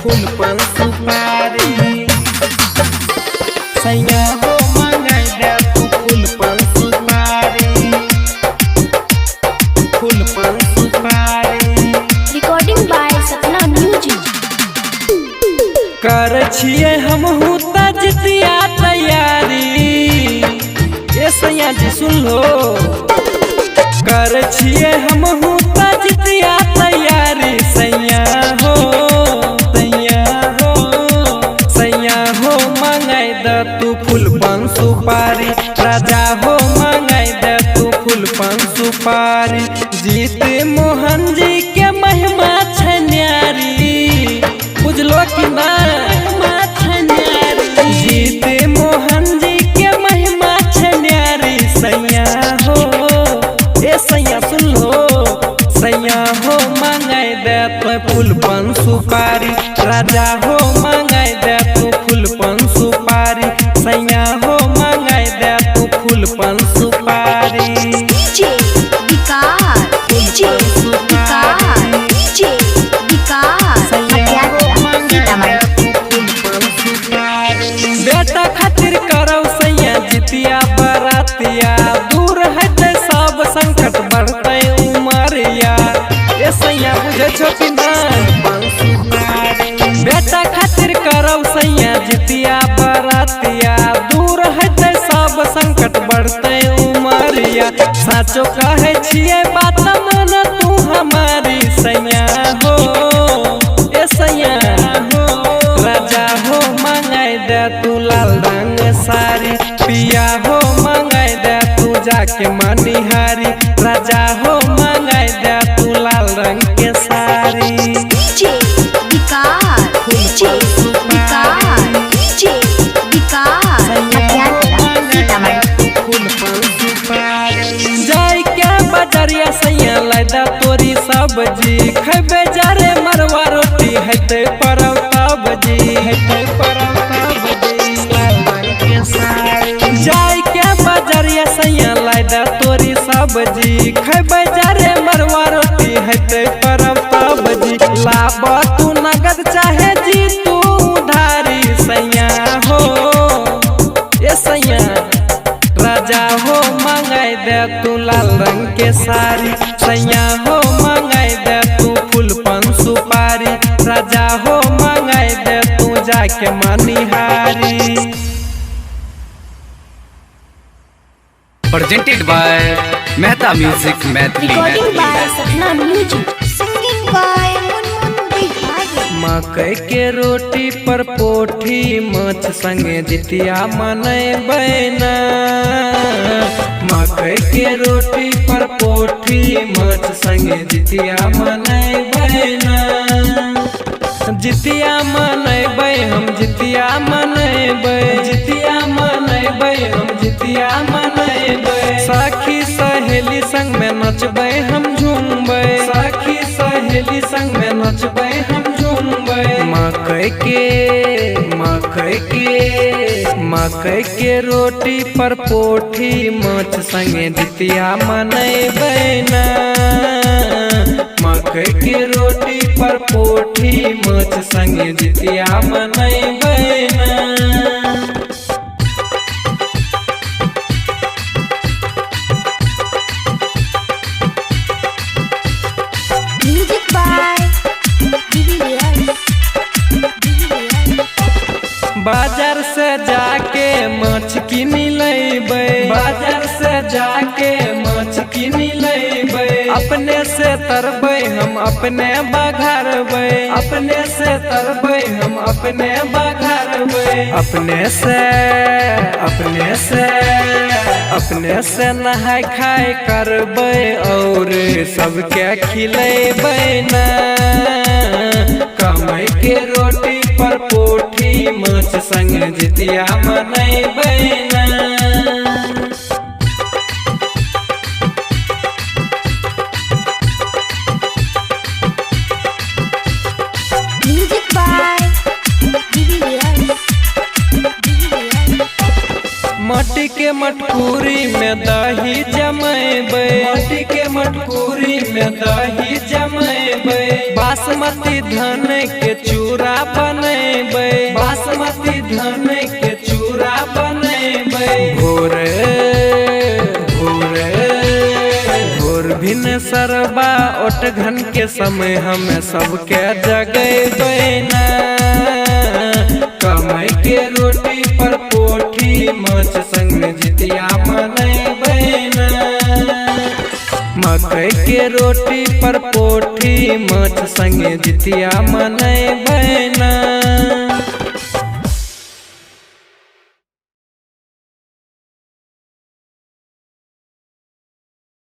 फूल पान सुपारी। सैया हो मंगाई दे तू फूल पान सुपारी, फूल पान सुपारी। Recording by Sapna Music. कर छियै हमहू त जितिया तैयारी, ए सैया जी सुन लो। कर छियै हमहू त जितिया तैयारी, सैया हो, सैया हो, सैया हो मंगाई द तू फूल पान सुपारी, राजा हो मंगाई द तू फूल पान सुपारी। जीत मोहन जी के महिमा छै न्यारी, बुझलो कि ना महिमा छै न्यारी। जीत मोहन जी के महिमा छै न्यारी, सैया हो, ए सैया सुन लो। सैया हो मंगाई दे तू फूल पान सुपारी, राजा हो मंगाई दे तू फूल पान सुपारी। सैया हो मंगाई दे तू फूल पान सुपारी। DJ Vikas, DJ Vikas, DJ Vikas, Matiyapada, Sitamarhi. बेटा खातिर करौ सैया जितिया बरातिया, दूर हेतै सब संकट बढ़तै उमरिया। ए सैया बुझै छौ कि ना? बेटा खातिर करौ सैया जितिया बरातिया, दूर हेतै सब संकट बढ़तै उमरिया। साचो कहै छियै बात मान तू हमारी, सैया हो, ए सैया हो, राजा हो मंगाई दे तू लाल रंग साड़ी, पिया हो मंगाई दे तू जाके मनिहारी, राजा हो मंगाई दे तू लाल रंग के sari. DJ Vikas, DJ Vikas, DJ Vikas, Matiyapada, Sitamarhi. जाय के बजरिया सैया लाई दा तोरी सब्जी, खैबे जारे मरवा रोटी हेतै परौ तबजी, हेतै परौ तबजी। जाय के बजरिया सैया लाई दा तोरी सब्जी, खैबे जारे मरवा रोटी हेतै परौ तबजी। लाब तू नगद चाहे जी तू उधारी, सैया हो, ए सैया, राजा हो मंगाई दे तू लाल रंग के साड़ी, सैया हो मंगाई दे तू फूल पान सुपारी, राजा हो मंगाई दे तू जाके Manihari. Presented by Mehta Music Maithili. Recording by Sapna Music. Singing by Munmun Bihari. मकई के रोटी पर पोठी माछ संगे जितिया मनैबै ना। मकई के रोटी पर पोठी माछ संगे जितिया मनैबै ना। जितिया मनैबै हम, जितिया मनैबै, जितिया मनैबै हम, जितिया मनैबै। सखी सहेली संग में नचबै हम झूमबै, सखी सहेली संग में नचबै हम झूमबै। मकई के, मकई के, मकई के रोटी पर पोठी माछ संगे जितिया मनैबै ना। मकई के रोटी पर पोठी माछ संगे जितिया मनैबै ना। Music by DVLS. DVLS. बाजार से जाके माछ किनी लैबै, बाजार से जाके माछ किनी लैबै। अपने से तरबै हम अपने बघारबै, अपने से तरबै हम अपने बघारबै। अपने से, अपने से, अपने से नहाय खाय करबै और सबके खिलेबै ना। कमई के रोटी पर पोठी माछ संग जितिया मनैबै ना। Music by DVLS. DVLS. माटी के मटकूरी में दही जमेबै, माटी के मटकूरी में दही जमेबै। बासमती धान के चूड़ा बनेबै, बासमती धान के चूड़ा बनेबै। भोरे भोरे भोर भिन सरबा ओटघन के समय हमें सबके जगेबै ना। कमई के रोटी पर पोठी माछ संग जितिया मनेबै ना। मकई के रोटी पर पोठी माछ संग जितिया मनेबै ना।